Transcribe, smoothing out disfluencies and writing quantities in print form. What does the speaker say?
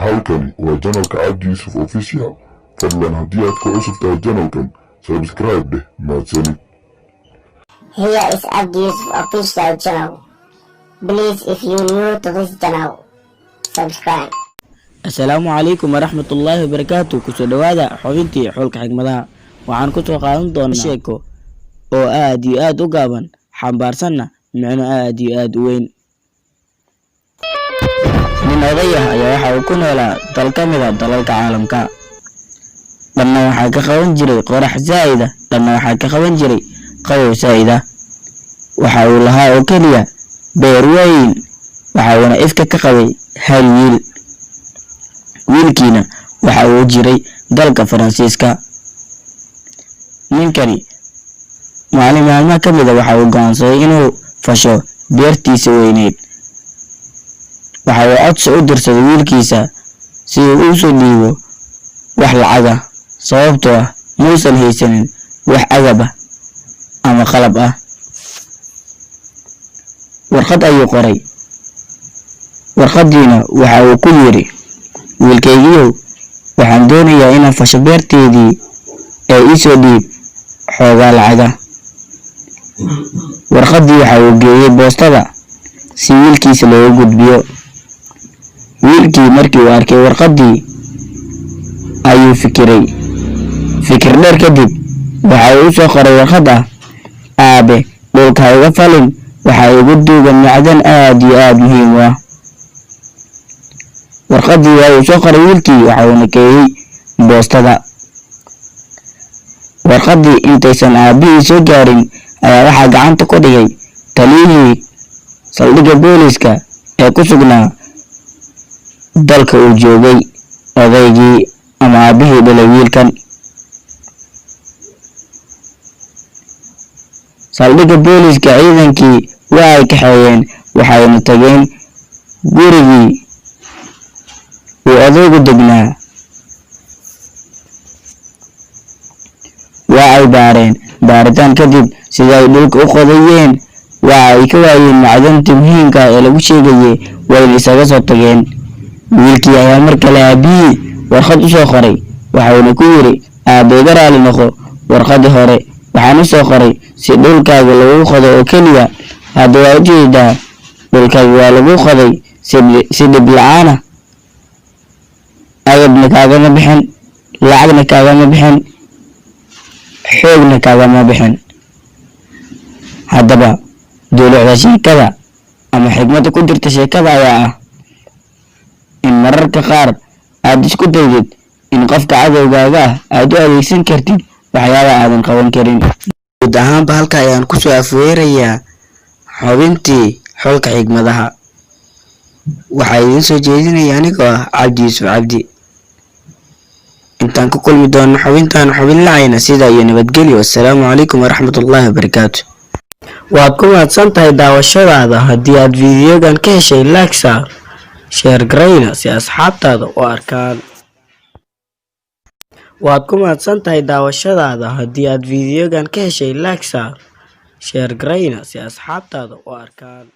Halkani waa channelka Cabdi Yuusuf Official. Fadlan haddii aad ku cusub tahay channelkan, subscribe dheh. Mahadsanid. Here is Abdi Yusuf Official channel. Please, if you new to this channel, subscribe. Asalaamu calaykum waraxmatullaahi wabarakaatu. Kusoo dhowaada xubintii xulka xigmadaha. Waxaan kusoo qaadan doonaa sheeko oo aad iyo aad u gaaban, xambaarsanna micno aad iyo aad u weyn. Nin oday ah ayaa waxa uu ku noolaa dal ka mid ah dalalka caalamka. Dhanna waxaa ka qaban jiray qorax zaa'id ah, dhanna waxaa ka qaban jiray qabow zaa'id ah. Waxa uu lahaa oo keliya beer weyn, waxa uuna ifka ka qabay hal wiil. Wiilkiina waxa uu jiray dalka Faransiiska. Ninkani maalin maalmaha ka mid ah waxa uu go'aansaday inuu fasho beertiisa weyneyd. Waxa uu codsi u dirsaday wiilkiisa si uu u soo dhiibo wax lacag ah, sababtoo ah muusan haysanin wax agab ah ama qalab ah. Warqad ayuu qoray. Warqadiina waxa uu ku yidhi: "Wiilkaygiiyow, waxaan doonayaa inaan fasho beerteydii ee ii soo dhiib xoogaa lacaga." Warqaddii waxa uu geeyey boostada si wiilkiisa loogu gudbiyo. Wiilkii markii uu arkay warqaddii ayuu fikiray. Fikir dheer kadib waxa uu u soo qoray warqad ah: "Aabe, dhulka ha iga falin, waxa igu duugan macdan aad iyo aad muhiim u ah." Warqaddii waa uu soo qoray wiilkii, waxa uuna geeyey boostada. Warqaddii intaysan aabbihii soo gaarin ayaa waxaa gacanta ku dhigay taliyihii saldhigga booliska ee ku sugnaa dalka uu joogay odaygii ama aabbihii dhalay wiilkan. Saldhigga booliska ciidankii waa ay kaxeeyeen, waxayna tageen gurigii uu odaygu degnaa. Waa ay baareen. Baaritaan kadib, sida ay dhulka u qodayeen, waa ay ka waayeen macdanta muhiimka ah ee lagu sheegayay, wayna isaga soo tageen. Wiilkii ayaa mar kale aabbihii warqad u soo qoray, waxauna ku yidhi: "Aabbe, iga raali noqo, warqadii hore waxaan u soo qoray si dhulkaaga lagu qodo oo keliya. Hadda waa ujeedaa, dhulkaaga waa lagu qoday si dhib la'aan ah, agabna kaagama bixin, lacagna kaagama bixin, xoogna kaagama bixin." Haddaba dulucda sheekada ama xigmadda ku jirta sheekada ayaa ah in mararka qaar aad isku daydid in qofka cadowgaaga ah aad u adeegsan kartid waxyaaba aadan qaban karin. Guud ahaanba halka ayaan kusoo afweerayaa xubintii xulka xigmadaha. Waxaa idiin soo jeedinaya anigoo ah Cabdi Yuusuf Cabdi. Intaan ku kulmi doono xubintaan xubin lacayna, sidaa iyo nabadgelyo. Assalaamu calaykum waraxmatullaahi wabarakaatu. Waad ku mahadsan tahay daawashadaada. Haddii aad fiidiyogan ka heshay, like saar, share garayna si asxaabtaada u arkaan. Waad ku mahadsan tahay daawashadaada. Haddii aad fiidiyogan ka heshay, like saar, share garayna si asxaabtaada u arkaan.